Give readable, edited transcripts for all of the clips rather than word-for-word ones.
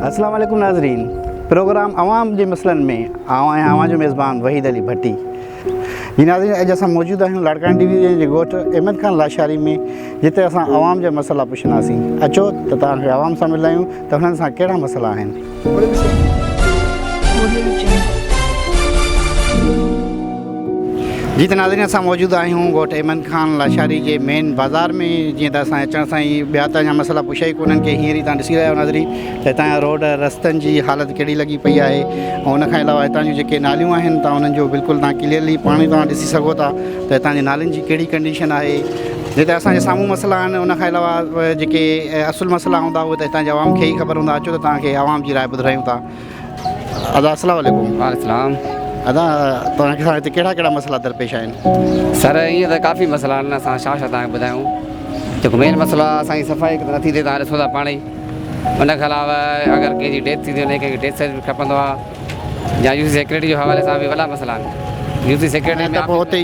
السلام عليڪم ناظرين پروگرام عوام جي مسئلن ۾ آئون آهيان اوهان جو ميزبان وحيد علي ڀٽي جي ناظرين اڄ اسان موجود آهيون لاڙڪاڻي ڊويزن جي ڳوٺ احمد خان لاشاري ۾ جتي اسان عوام جا مسئلا پڇنداسين اچو ته توهان کي عوام سان ملايون ته هنن سان ڪهڙا مسئلا آهن. جي ته ناظرين اسان موجود آهيون ڳوٺ احمد خان لاشاري جي مين بازار ۾ جيئن ته اسان اچڻ سان ئي ٻيا ته اڃا مسئلا پڇيا ئي ڪونهن ڪي هينئر ئي تان ڏسي رهيا آهيو ناظرين ته هتان جا روڊ رستن جي حالت ڪهڙي لڳي پئي آهي ۽ ان کان علاوه هتان جون جيڪي ناليون آهن تان انهن جو بلڪل تان ڪليئرلي پاڻ ئي توهان ڏسي سگهو ٿا ته هتان جي نالين جي ڪهڙي ڪنڊيشن آهي جتي اسان جي سامهون مسئلا آهن ان کان علاوه جيڪي اصل مسئلا هوندا اهي ته هتان جي عوام کي ئي خبر هوندا اچو ته توهان کي عوام جي راء ٻڌرايون ٿا ادا السلام عليڪم. وعليڪم السلام. ادا توهان کي هتي ڪهڙا ڪهڙا مسئلا درپيش آهن. سر ائين ته ڪافي مسئلا آهن اسان ڇا ڇا توهان کي ٻڌايون جيڪو مين مسئلو آهي اسان جي صفائي هڪ ته نٿي ٿئي توهان ڏسو ٿا پاڻ ئي ان کان علاوه اگر ڪنهن جي ڊيٿ ٿي ٿي وڃي ڪنهن کي ڊيٿ سرٽيفڪيٽ کپندو آهي يا يو سي سيڪريٽري جي حوالي سان به وڏا مسئلا آهن يو سي سيڪريٽري ته پوء اتي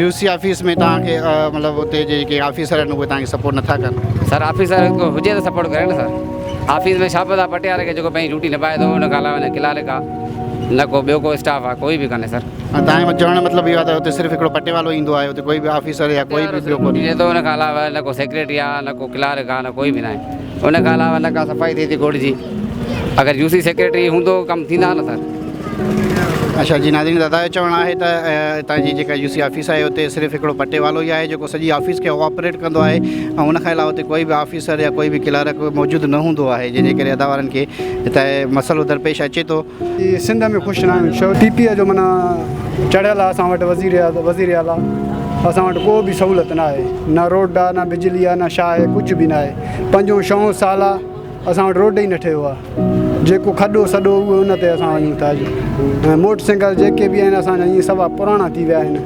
يو سي آفيس ۾ توهان کي مطلب اتي جيڪي آفيسر آهن اهي توهان کي سپورٽ نٿا ڪن. سر آفيسر ڪو هجي ته سپورٽ ڪري نه سر آفيس ۾ ڇا پتا پٽيوالي کي جيڪو پنهنجي ڊيوٽي نڀائي ٿو ان کان علاوه نه ڪلارڪ آ نه ڪو ٻيو ڪو اسٽاف آ ڪوئي به ڪانهي سر. توهان جو چوڻ جو مطلب اهو آهي ته اتي صرف هڪڙو پٽيوالو ايندو آهي اتي ڪوئي به آفيسر يا ڪوئي به ٻيو ڪونهي. ٿو ان کان علاوه نه ڪو سيڪريٽري آ نه ڪو ڪلارڪ آ نه ڪوئي به ناهي. ان کان علاوه نه ڪا صفائي ٿئي ٿي ڳوٺ جي اگر يو سي سيڪريٽري هوندو ڪم ٿيندا نه سر. اڇا جي ناظرين دادا جو چوڻ آهي ته هتان جي جيڪا يو سي آفيس آهي اتي صرف هڪڙو پٽيوالو ئي آهي جيڪو سڄي آفيس کي آپريٽ ڪندو آهي ۽ ان کان علاوه اتي ڪوئي به آفيسر يا ڪوئي به ڪلارڪ موجود نه هوندو آهي جنهن جي ڪري ادا وارن کي هتي مسئلو درپيش اچي ٿو. سنڌ ۾ خوش نه آهيون ڇو ٽي پي جو معنيٰ چڙهيل آهي اسان وٽ وزير وزير اعليٰ اسان وٽ ڪو به سهولت نه آهي نه روڊ آهي نه بجلي آهي نه ڇا آهي ڪجهه به نه آهي پنجون ڇهون سال آهي اسان وٽ روڊ ئي نه ٺهيو آهي جيڪو کڏو سڏو اهو ان تي اسان وڃون ٿا اڄ ۽ موٽر سائيڪل جيڪي به آهن اسان جا ائين سوا پراڻا ٿي ويا آهن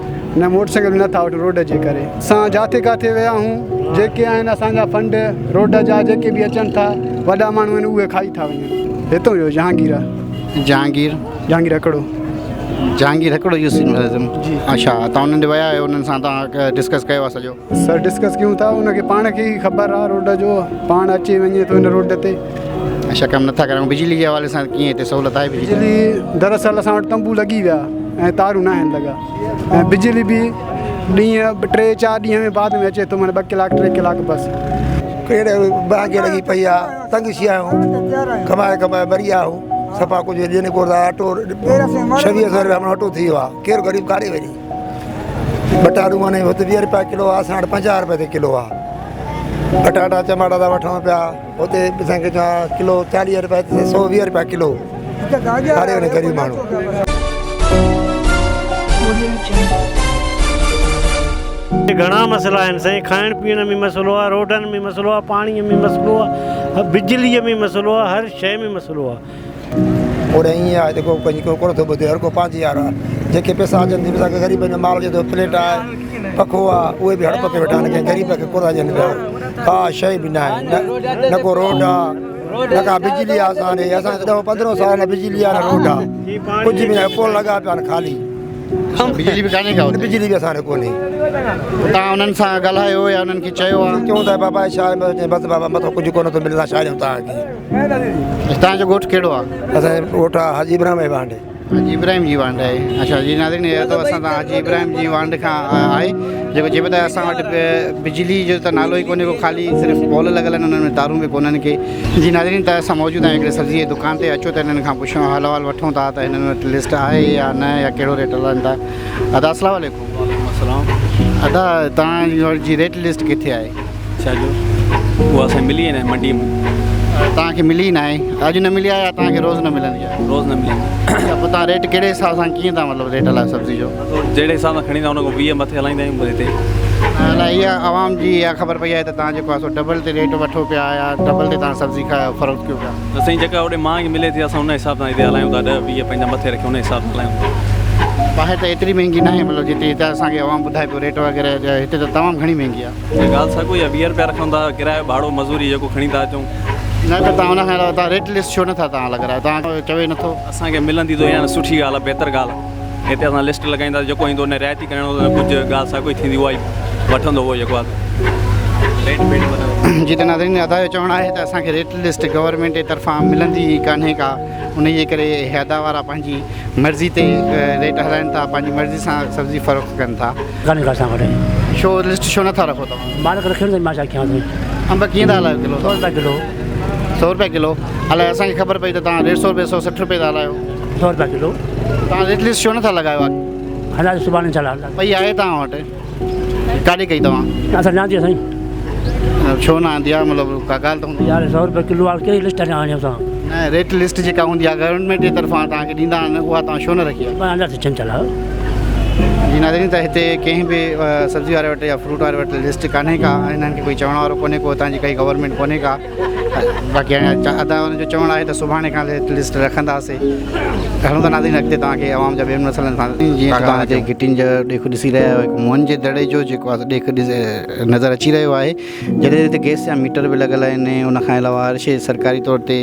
نه موٽر سائيڪل به نٿا وٺون روڊ جي ڪري اسان جاٿي ڪاٿي ويا آهيون جيڪي آهن اسان جا فنڊ روڊ جا جيڪي به اچن ٿا وڏا ماڻهو آهن اهي کائي ٿا وڃن هتو جو جهانگير آ جهانگير جهانگير هڪڙو جهانگير هڪڙو يو سي ملازم جي اڇا تان انهن ڏي ويا آهيو انهن سان تان ڊسڪس ڪيو آ سڄو سر ڊسڪس ڪيون ٿا ان کي پاڻ کي ئي خبر آ روڊ جو پاڻ اچي وڃي ٿو ان روڊ تي اڇا ڪم نٿا ڪرايون بجلي جي حوالي سان ڪيئن هتي سهولت آهي بجلي بجلي دراصل اسان وٽ تنبو لڳي ويا ۽ تارون ناهن لڳا ۽ بجلي به ڏينهن ٽي چار ڏينهن ۾ بعد ۾ اچي ٿو معنيٰ ٻه ڪلاڪ ٽي ڪلاڪ بس. ڪهڙي مهانگي لڳي پئي آ تنگ ٿي ويا آهيون ڪمائي ڪمائي مري ويا آهيون صفا ڪجهه ڏين ڪونه ٿا اٽو ڇويهه سو رپيا مڻ اٽو ٿي ويو آ ڪير غريب ڪاڏي وڃي پٽاٽو معني هت ويهه رپيا ڪلو آ اسان وٽ 50 رپيا تي ڪلو آ پٽاٽا چماٽا ٿا وٺون پيا هتي اسان کي چوان ڪلو 40 رپيا هتي 120 رپيا ڪلو ڪاڏي وڃي غريب ماڻهو. گهڻا مسئلا آهن سائين کائڻ پيئڻ ۾ مسئلو آهي روڊن ۾ مسئلو آهي پاڻي ۾ مسئلو آهي بجلي ۾ مسئلو آهي هر شيء ۾ مسئلو آهي. هوڏي ائين آهي ته ڪو ڪنهن جو ڪونه ٿو ٻڌي هر ڪو پنهنجي يار آهي جيڪي پئسا اچن ٿي پئسا غريبن جو مال اچي ٿو پليٽ آهي پکو آهي اهي به هڙپ ڪري ويٺا آهن ڪنهن غريب کي ڪونه ٿا ڏين پيا ڪا شيء به ناهي نه ڪو روڊ آهي نه ڪا بجلي آهي اسان ڏي اسان کي ڏهه پندرهن سال نه بجلي آهي نه روڊ آهي ڪجهه به ناهي پول لڳا پيا آهن خالي بجلي به ڪانهي ڪا اتي؟ بجلي به اسان ڏي ڪونهي. توهان انهن سان ڳالهايو يا انهن کي چيو آهي؟ چئون ٿا بابا ڇا آهي بس بابا مٿو ڪجهه ڪونه ٿو ملي اسان ڇا ڏيون توهان کي. توهان جو ڳوٺ ڪهڙو آهي؟ اسان جو ڳوٺ آهي حاجي ابراهيم جي وانڍ. حاجي ابراهيم جي وانڍ آهي اڇا جي ناظرين اهو ته اسان سان حاجي ابراهيم جي وانڍ کان آهي جيڪو چئي پيو ته اسان وٽ بجلي جو ته نالو ئي ڪونهي ڪو خالي صرف پول لڳل آهن انهن ۾ تارون به ڪونهن ڪي. جي ناظرين ته اسان موجود آهيون هڪڙي سبزي جي دڪان تي اچو ته هنن کان پڇون حال احوال وٺون ٿا ته هنن وٽ لسٽ آهي يا نه يا ڪهڙو ريٽ هلائن ٿا ادا السلام عليڪم. وعليڪم السلام. ادا توهان جي ريٽ لسٽ ڪٿي آهي؟ ڇا جو اها اسان ملي ئي ناهي منڊي ۾. توهان کي ملي ئي ناهي اڄ نه ملي آهي يا توهان کي روز نه ملندي آهي؟ روز نه ملندي. اڇا پوء توهان ريٽ ڪهڙي حساب سان ڪيئن ٿا مطلب ريٽ هلايو سبزي جو؟ جهڙي حساب سان کڻي ايندا ان کان 20 مٿي هلائيندا آهيون پوء هتي. الائي اها عوام جي اها خبر پئي آهي ته توهان جيڪو آهي سو ڊبل تي ريٽ وٺو پيا يا ڊبل تي توهان سبزي فروخت ڪيو پيا. نه سائين جيڪا هوڏي مهانگي ملي ٿي اسان ان حساب سان هتي هلايون ٿا ڏهه 20 پنهنجا مٿي رکي ان حساب سان هلايون ٿا. ٻاهر ته ايتري مهنگي ناهي مطلب جيتري هتي اسان کي عوام ٻڌائي پيو ريٽ وغيره جا هتي ته تمام گهڻي مهنگي آهي. اها ڳالهه ساڳو ئي آهي 20 رپيا رکون ٿا ڪرايو ڀاڙو مزوري جيڪو کڻي ٿا اچون. نه ته توهان ان کان علاوه توهان ريٽ لسٽ ڇو نٿا توهان لڳرايو توهان چوي نٿو. اسان کي ملندي ته اها سٺي ڳالهه آهي بهتر ڳالهه آهي. هتي اسان لسٽ لڳائينداسين جيڪو ايندو نه رعايتي ڪرڻو نه ڪجهه ڳالهه ساڳو ئي ٿيندي اها ئي وٺندو اهو جيڪو آهي. ريٽ بيٽ معنيٰ. جي ته ناظرين ادا جو چوڻ آهي ته اسان کي ريٽ لسٽ گورنمينٽ جي طرفان ملندي ئي ڪانهي ڪا انهي جي ڪري اهي ادا وارا پنهنجي مرضي تي ريٽ هلائن ٿا پنهنجي مرضي سان سبزي فروخت ڪن ٿا. ڪانهي ڪا اسان وٽ. ڇو لسٽ ڇو نٿا رکو توهان. مالڪ رکيو نه مان ڇا ڪيان سائين. انب ڪيئن ٿا هلايو ڪلو. سو روپيا ڪلو. سو روپيا ڪلو الائي اسان کي خبر پئي ته توهان ڏيڍ سو روپيا سو 60 روپيا ٿا هلايو. سو روپيا ڪلو. توهان ريٽ لسٽ ڇو نٿا لڳايو. هلائي سڀاڻي انشاء الله. پئي آهي توهان وٽ. ڪاڏي ڪئي توهان؟ اسان نه آندي آهي سائين. ڇو نه آندي آهي مطلب ڪا ڳالهه ته هوندي. يار سو روپيا ڪلو آهي ڪهڙي لسٽ اڃا آڻيون اسان. نه ريٽ لسٽ جيڪا هوندي آهي گورنمينٽ جي طرفان توهان کي ڏيندا آهن اها توهان ڇو نه رکي آهي. پاڻ اندر ٿي چنچل آهي. جي ناظرين ته هتي ڪنهن به سبزي واري وٽ يا فروٽ واري وٽ لسٽ ڪانهي ڪا هنن کي ڪوئي چوڻ وارو ڪونهي ڪو هتان جي ڪائي گورنمينٽ ڪونهي ڪا باقي هاڻي ادا ان جو چوڻ آهي ته سڀاڻي کان ريٽ لسٽ رکنداسي هلون ٿا ناظرين اڳتي توهان کي عوام جا ٻين مسئلن سان جيئن ته توهان هتي گهٽين جو ڏيک ڏسي رهيا آهيو هڪ موهن جي دڙي جو جيڪو آهي ڏيک نظر اچي رهيو آهي جڏهن هتي گئس جا ميٽر به لڳل آهن ان کان علاوه هر شيء سرڪاري طور تي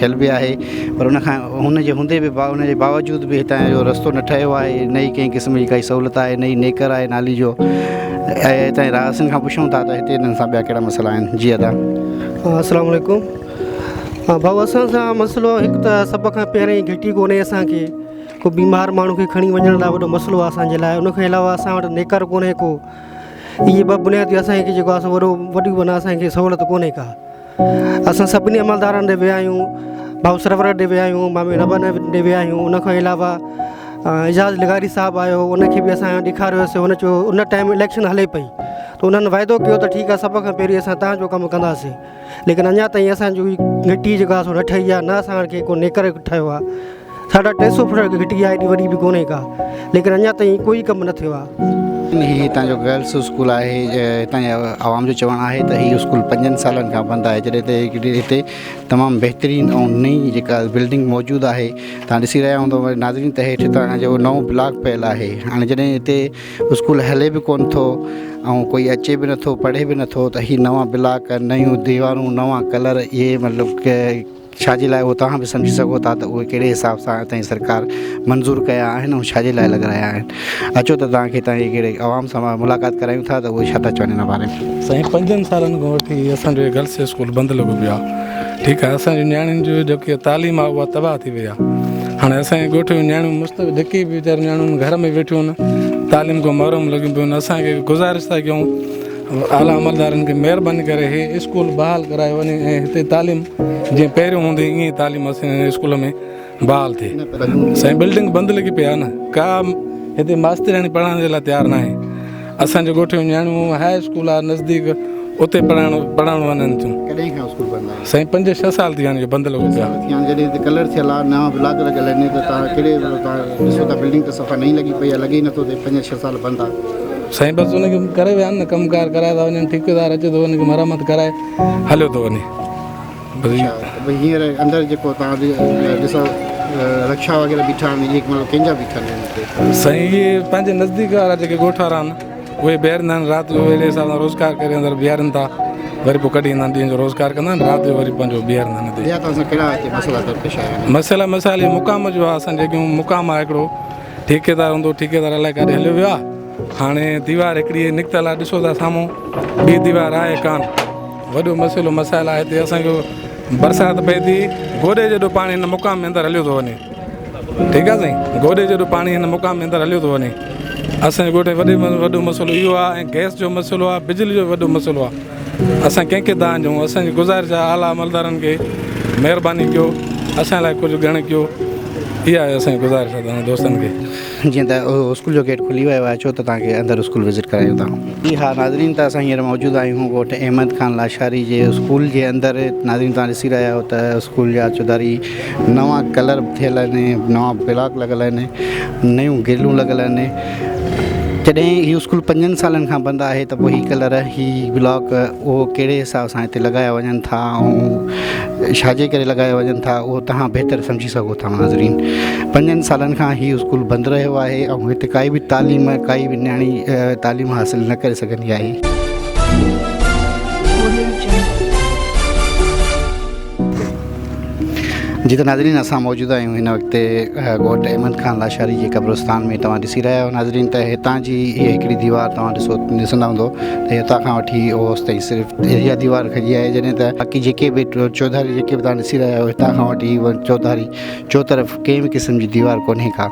ٿيل به آهي پر ان کان هن جي هوندي به ان جي باوجود به هتان جو رستو نه ٺهيو آهي نه ئي ڪنهن قسم جي ڪائي سهولت آهي نه ئي نيڪر آهي نالي جو ۽ هتان جي رهواسين کان پڇون ٿا ته هتي هنن سان ٻيا ڪهڙا مسئلا آهن جي ادا. السلام عليڪم ڀائو اسان سان مسئلو هڪ ته سڀ کان پهرين گهٽي ڪونهي اسان کي ڪو بيمار ماڻهو کي کڻي وڃڻ لاء وڏو مسئلو آهي اسان جي لاء ان کان علاوه اسان وٽ نيڪر ڪونهي ڪو اهي ٻه بنيادي اسان کي جيڪو آهي سو وڏو وڏي معنيٰ اسان کي سهولت ڪونهي ڪا اسان سڀني عملدارن ڏي ويا آهيون ڀائو سرور ڏي ويا آهيون مامي ربن ڏي ويا آهيون ان کان علاوه اعجاز لغاري صاحب آيو ان کي به اسان ڏيکاريوسي ان چيو ان ٽائيم اليڪشن هلي پئي ته انهن واعدو ڪيو ته ٺيڪ آهي سڀ کان پهرين اسان تهان جو ڪم ڪنداسين ليڪن اڃا تائين اسان جو گهٽي جيڪا آهي سو نه ٺهي آهي نه اسان کي ڪو نيڪر ٺهيو آهي ساڍا ٽي سو فٽ گهٽي آهي ايڏي وڏي به ڪونهي ڪا ليڪن اڃا تائين ڪوئي ڪم نه ٿيو آهي. هي هتان جو گرلس اسڪول آهي هتان جي عوام جو چوڻ آهي ته هي اسڪول پنجن سالن کان بند آهي جڏهن ته هڪڙي هتي تمام بهترين ۽ نئين جيڪا بلڊنگ موجود آهي تان ڏسي رهيا هوندو ناظرين ته هيٺ تان جو نئون بلاڪ پيل آهي هاڻي جڏهن هتي اسڪول هلي به ڪونه ٿو ۽ ڪوئي اچي به نٿو پڙهي به نٿو ته هي نوان بلاڪ نيون ديوارون نوان ڪلر اهي مطلب ڇا جي لاء اهو توهان به سمجهي سگهو ٿا ته اهي ڪهڙي حساب سان هتان جي سرڪار منظور ڪيا آهن ۽ ڇا جي لاء لڳرايا آهن اچو ته توهان کي هتان جي ڪهڙي عوام سان ملاقات ڪرايون ٿا ته اهي ڇا ٿا چون ان باري ۾. سائين پنجن سالن کان وٺي اسان جو هي گرلس اسڪول بند لڳو پيو آهي ٺيڪ آهي اسان جي نياڻين جو جيڪي تعليم آهي اها تباهه ٿي وئي آهي هاڻي اسان جي ڳوٺ جون نياڻيون مست جيڪي به ويچاريون نياڻيون گهر ۾ ويٺيون آهن تعليم کان محروم لڳيون پيون آهن اسان کي گذارش ٿا ڪيون اعليٰ عملدارن کي مهرباني ڪري هي اسڪول بحال ڪرايو وڃي ۽ هتي تعليم جيئن پهريون هوندي ائين ئي تعليم اسان جي اسڪول ۾ بحال ٿئي. سائين بلڊنگ بند لڳي پئي آهي نه ڪا هتي ماسترياڻي پڙهائڻ جي لاء تيار ناهي اسان جي ڳوٺ جون نياڻيون هاء اسڪول آهي نزديڪ اتي پڙهائڻ پڙهڻ وڃن ٿيون. ڪڏهن کان اسڪول بند آهي؟ سائين پنج ڇهه سال ٿي ويا آهن اهو بند لڳو پيو آهي. ٿي جڏهن هتي ڪلر ٿيل آهي نوان بلاڪ لڳل آهن ته توهان ڪهڙي ڏسو ٿا بلڊنگ ته صفا نئين لڳي پئي آهي لڳي ئي نٿو ته پنج ڇهه سال بند آهي. سائين بس ان کي ڪري ويا آهن نه ڪم ڪار ڪرائي ٿا وڃن ٺيڪيدار اچي ٿو ان کي مرمت ڪرائي هليو ٿو وڃي بس اڇا ته هينئر اندر جيڪو توهان ڏسو رڪشا وغيره بيٺا آهن اهي مطلب ڪنهن جا بيٺا آهن هتي؟ سائين اهي پنهنجي نزديڪ وارا جيڪي ڳوٺ وارا آهن اهي بيهاريندا آهن رات جو اهڙي حساب سان روزگار ڪري اندر بيهارين ٿا وري پوء ڪڍي ايندا آهن ڏينهن جو روزگار ڪندا آهن رات جو وري پنهنجو بيهاريندا آهن هتي. ٻيا توهان سان ڪهڙا هتي مسئلا درپيش آيا آهن؟ مسئلا مسائل اهي مقام جو آهي اسان جيڪي مقام آهي هڪڙو ٺيڪيدار هوندو ٺيڪيدار الائي ڪاڏي هليو ويو آهي هاڻي ديوار هڪڙي نڪتل آهي ڏسو ٿا سامهون ٻي ديوار آهي ڪانه وڏو مسئلو مسائل آهي هتي اسان کي برسات پئي ٿي گوڏي جيڏو پاڻي هن مقام ۾ اندر هليو ٿو وڃي ٺيڪ آهي سائين گوڏي جيڏو پاڻي هن مقام ۾ اندر هليو ٿو وڃي اسان جي ڳوٺ ۾ وڏي ۾ وڏو مسئلو اهو آهي ۽ گئس جو مسئلو آهي بجلي جو وڏو مسئلو آهي اسان ڪنهن کي دانهن ڏيون اسان جي گذارش آهي اعليٰ عملدارن کي مهرباني ڪيو اسان لاء ڪجهه ڳڻ ڪيو اها آهي اسان جي گذارش آهي توهان دوستن کي. جيئن ته اسڪول جو گيٽ کلي ويو آهي اچو ته توهان کي اندر اسڪول وزٽ ڪرايون ٿا. جي ها ناظرين ته اسان هينئر موجود آهيون ڳوٺ احمد خان لاشاري جي اسڪول جي اندر ناظرين توهان ڏسي رهيا آهيو ته اسڪول جا چوڌاري نوان ڪلر ٿيل آهن نوان بلاڪ لڳل آهن نيون گرلون لڳل آهن جڏهن هي اسڪول پنجن سالن کان بند آهي ته پوء هي ڪلر هي بلاڪ اهو ڪهڙي حساب سان هتي لڳايا وڃن ٿا ۽ ڇا جي ڪري لڳايا وڃن ٿا اهو توهان بهتر سمجهي سگهو ٿا ناظرين پنجن سالن کان هي اسڪول بند رهيو آهي ۽ هتي ڪائي به تعليم ڪائي به نياڻي تعليم حاصل نه ڪري سگهندي آهي. جي ته ناظرين اسان موجود آهيون هن وقت ڳوٺ احمد خان لاشاري جي قبرستان ۾ توهان ڏسي رهيا آهيو ناظرين ته هتان جي هي هڪڙي ديوار توهان ڏسو ڏسندا هوندو ته هتان کان وٺي اوس تائين صرف اها ديوار کڄي آهي جڏهن ته باقي جيڪي به چوڌاري جيڪي به توهان ڏسي رهيا آهيو هتان کان وٺي چوڌاري چوطرف ڪنهن به قسم جي ديوار ڪونهي ڪا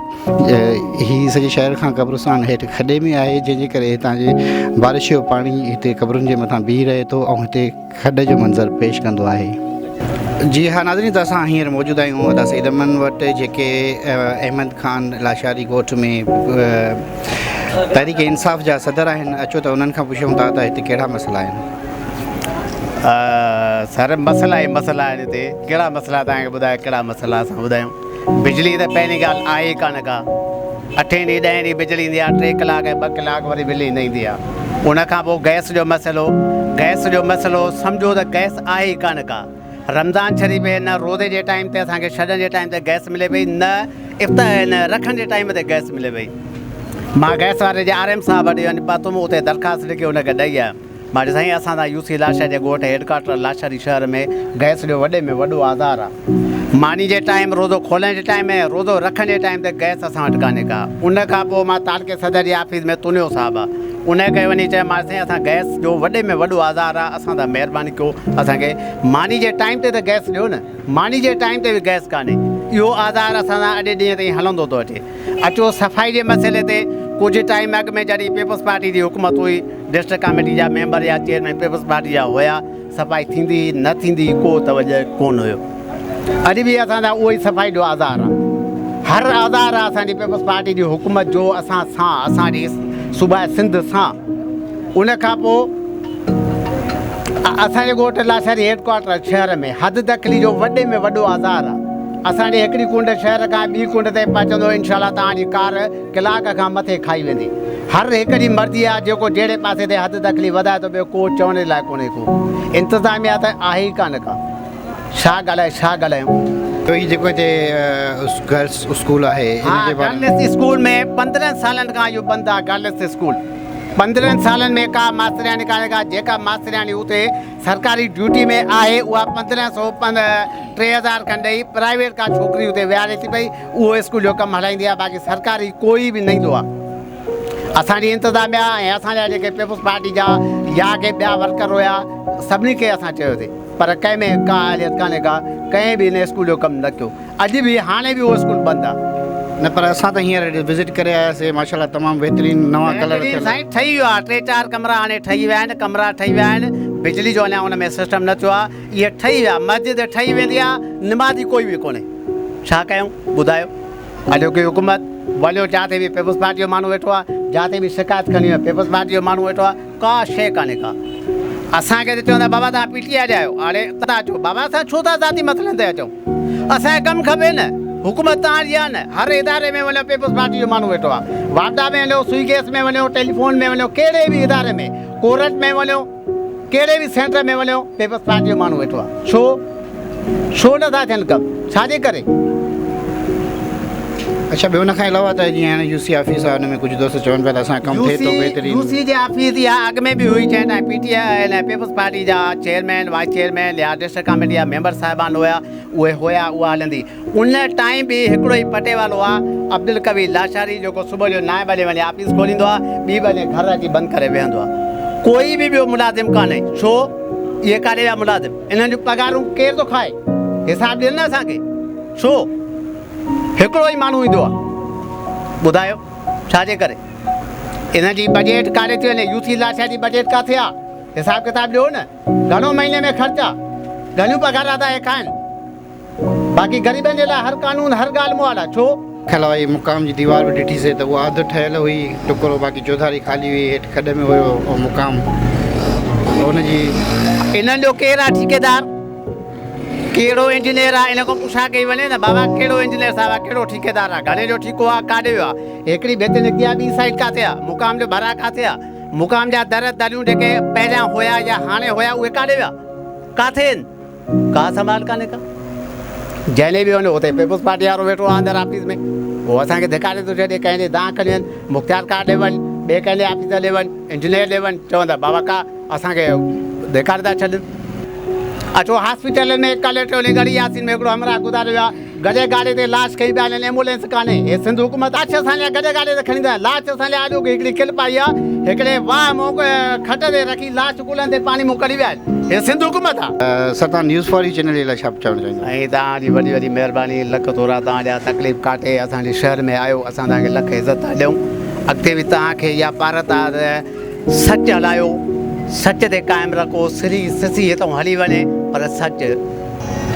هي سڄي شهر کان قبرستان هيٺ کڏي ۾ آهي جنهن جي ڪري هتان جي بارش جو پاڻي هتي قبرن جي مٿان بيهي رهي ٿو ۽ هتي کڏ جو منظر پيش ڪندو آهي. جي ها ناظرين ته اسان هينئر موجود آهيون ادا سيد احمد وٽ جيڪي احمد خان لاشاري ڳوٺ ۾ تحريڪ انصاف جا صدر آهن اچو ته انهن کان پڇون ٿا ته هتي ڪهڙا مسئلا آهن. سر مسئلا ئي مسئلا آهن هتي ڪهڙا مسئلا توهان کي ٻڌايان ڪهڙا مسئلا اسان ٻڌايون بجلي ته پهرين ڳالهه آهي ئي ڪانه ڪا اٺين ڏينهن ڏهين ڏينهن بجلي ايندي آهي ٽي ڪلاڪ ۽ ٻه ڪلاڪ وري بجلي نه ايندي آهي ان کان پوء گئس جو مسئلو گئس جو مسئلو سمجهو ته گئس آهي ئي ڪانه ڪا رمضان شريف ۾ نه روزي جي ٽائيم تي اسان کي ڇڏڻ جي ٽائيم تي گئس ملي پئي نه افطار نه رکڻ جي ٽائيم تي گئس ملي پئي مان گئس واري جي آر ايم صاحب وٽ وڃي پاتم اتي درخواست لکي ان کي ڏئي آيم مان چيو سائين اسان سان يو سي لاشاري جي ڳوٺ هيڊ ڪوارٽر لاشاري شهر ۾ گئس جو وڏي ۾ وڏو آزار آ. ماني جي ٽائيم، روزو کولڻ جي ٽائيم ۽ روزو رکڻ جي ٽائيم تي گئس اسان وٽ ڪانهي ڪا. ان کان پوء مان تعلقي صدر جي آفيس ۾ تنيو صاحب آ ان کي وڃي چيومانس سائين اسان گئس جو وڏي ۾ وڏو آزار آ اسان سان مهرباني ڪيو اسان کي ماني جي ٽائيم تي ته گئس ڏيو نه ماني جي ٽائيم تي به گئس ڪانهي اهو آزار اسان سان اڄ ڏينهن تائين هلندو ٿو اچي. اچو صفائي جي مسئلي تي ڪجهه ٽائيم اڳ ۾ جڏهن پيپلز پارٽي جي حڪومت هئي ڊسٽرڪٽ ڪاميٽي جا ميمبر يا چيئرمين پيپلز پارٽي جا هيا صفائي ٿيندي هئي نه ٿيندي هئي ڪو توجه ڪونه هيو اڄ به اسان سان اهو ئي صفائي جو آزار آهي هر آزار آهي اسان جي پيپلز پارٽي جي حڪومت جو اسان سان اسان جي صوبه سنڌ سان ان کان پوء اسان جي ڳوٺ لاشاري هيڊ ڪوارٽر شهر ۾ حد دخلي جو وڏي ۾ وڏو آزار آهي اسان جي هڪڙي ڪنڊ شهر کان ٻي ڪنڊ تائين پهچندو انشاء الله توهان جي ڪار ڪلاڪ کان مٿي کائي ويندي. هر هڪ جي مرضي آهي جيڪو جهڙي پاسي تي حد دخلي وڌائي ٿو ٻيو ڪو چوڻ جي لاء ڪونهي ڪو انتظاميا ته آهي ئي ڪانه ڪا ڇا ڳالهائي ڇا ڳالهايون. ته هي جيڪو هتي گرلس اسڪول آهي ان جي باري ۾. گرلس اسڪول ۾ 15 سالن کان اهو بند آهي گرلس اسڪول 15 سالن ۾ ڪا ماسترياڻي ڪانهي ڪا جيڪا ماسترياڻي اتي سرڪاري ڊيوٽي ۾ آهي اها 15 سو 3000 کن ڏئي پرائيويٽ ڪا ڇوڪري اتي ويهاري ٿي پئي اهو اسڪول جو ڪم هلائيندي آهي باقي سرڪاري ڪوئي به نه ايندو آهي اسان جي انتظاميا ۽ اسان جا جيڪي پيپلز پارٽي جا يا ڪي ٻيا ورڪر هيا سڀني کي اسان چيوسي پر ڪنهن ۾ ڪا اهليت ڪانهي ڪا ڪنهن به ان اسڪول جو ڪم نه ڪيو اڄ به هاڻي به اهو اسڪول بند آ. نه پر اسان ته هينئر وزٽ ڪري آياسي ماشاءالله تمام بهترين نوان ڪلر ٿيل. سائين ٺهي ويو آ ٽي چار ڪمرا هاڻي ٺهي ويا آهن ڪمرا ٺهي ويا آهن بجلي جو اڃا ان ۾ سسٽم نه ٿيو آ اهي ٺهي ويا مسجد ٺهي ويندي آ نمازي ڪوئي به ڪونهي ڇا ڪيون ٻڌايو اڄوڪي حڪومت وڃو جاتي به پيپلز پارٽي جو ماڻهو ويٺو آ جاتي به شڪايت کڻي وڃو پيپلز پارٽي جو ماڻهو ويٺو آ ڪا شيء ڪانهي ڪا. اسان کي ته چوندا بابا توهان پي ٽي آء جا آهيو هاڻي ٿا اچو بابا اسان ڇو ٿا ذاتي مسئلن تي اچون اسان کي ڪم کپي نه حڪومت توهان جي آهي نه هر اداري ۾ وڃو پيپلز پارٽي جو ماڻهو ويٺو آهي واپڊا ۾ وڃو سوئي گئس ۾ وڃو ٽيليفون ۾ وڃو ڪهڙي به اداري ۾ ڪورٽ ۾ وڃو ڪهڙي به سينٽر ۾ وڃو پيپلز پارٽي جو ماڻهو ويٺو آهي ڇو ڇو نه ٿا ٿين ڪم ڇا جي ڪري. اڇا ٻيو ان کان علاوه ته جيئن هاڻي يو سي آفيس آهي ان ۾ ڪجهه دوست چون پيا ته اسان ڪم ٿئي ٿو بهترين. يو سي جي آفيس اها اڳ ۾ به هئي جنهن ٽائيم پي ٽي آء ۽ پيپلز پارٽي جا چيئرمين وائيس چيئرمين يا ڊسٽرڪٽ ڪاميٽي جا ميمبر صاحبان هيا اهي هيا اها هلندي ان ٽائيم به هڪڙو ئي پٽيوالو آ عبدالقوي لاشاري جيڪو صبح جو نائين بجي وڃي آفيس کوليندو آ ٻي بجي گهر اچي بند ڪري ويهندو آ ڪوئي به ٻيو ملازم ڪانهي ڇو اهي ڪاڏي ويا ملازم انهن جون پگهارون ڪير ٿو کائي حساب ڏين نه اسان کي ڇو هڪڙو ئي ماڻهو ايندو آ ٻڌايو ڇا جي ڪري انهن جي بجيٽ ڪاڏي ٿي وڃي يو سي لاشاري جي بجيٽ ڪاٿي آ حساب ڪتاب ڏيو نه گهڻو مهيني ۾ خرچ آ گهڻيون پگهارا ٿا اهي کائن باقي غريبن جي لاء هر قانون هر ڳالهه مهال آ ڇو؟ کان علاوه هي مقام جي ديوار به ڏٺي سي ته اها اڌ ٺهيل هئي ٽڪرو باقي چوڌاري خالي هئي هيٺ کڏ ۾ هيو اهو مقام ته ان جي. انهن جو ڪير آ ٺيڪيدار ڪهڙو انجنيئر آ ان کان پڇا ڪئي وڃي نه بابا ڪهڙو انجنيئر صاحب آ ڪهڙو ٺيڪيدار آ گهڻي جو ٺيڪو آ ڪاڏي ويو آ هڪڙي ڀت نڪتي آ ٻي سائيڊ ڪاٿي آ مقام جو ڀرا ڪاٿي آ مقام جا در دريون جيڪي پهريان هيا يا هاڻي هيا اهي ڪاڏي ويا ڪاٿي آهن. ڪا سنڀال ڪانهي ڪا. جنهن به وڃو اتي پيپلز پارٽي وارو ويٺو آهي اندر آفيس ۾ اهو اسان کي ڌڪاري ٿو ڇڏي ڪنهن جي دانهن کڻي وڃ مختيار ڪار ڏي وڃ ٻئي ڪنهن جي آفيس ڏي وڃ انجنيئر ڏي وڃ چوندا بابا ڪا اسان کي ڌڪاري ٿا ڇڏن. اچو هاسپيٽلن ۾ ڪليڪٽر ڳڙهي ياسين ۾ هڪڙو همراهه گذاري ويو آهي گڏهه گاڏي تي لاش کڻي پيا هلن ايمبولينس ڪانهي هي سنڌ حڪومت لاش اسان جا گڏهه گاڏي تي کڻي ٿا لاش اسان جا اڄوڪي هڪڙي ڪلپ آئي آهي هڪڙي واهه مون کٽ تي رکي لاش ڪلهن تي پاڻي مون ڪڍي ويا آهن هي سنڌ حڪومت آهي. سر توهان نيوز فار you channel جي لاء ڇا چوڻ چاهيندا. سائين توهان جي وڏي وڏي مهرباني لک ٿورا توهان جا تڪليف ڪاٽي اسان جي شهر ۾ آيو اسان توهان کي لک عزت ٿا ڏيون اڳتي به توهان کي اها پارت آ ته سچ هلايو سچ تي قائم رکو سري سسي هتئون هلي وڃي پر سچ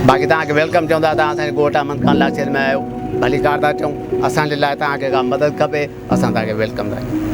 باقي توهان کي welcome چون ٿا توهان اسان جي ڳوٺ احمد خان لاشاري ۾ آيو ڀليڪار ٿا چئون اسان جي لاء توهان کي ڪا مدد کپي اسان توهان کي welcome ٿا چئون.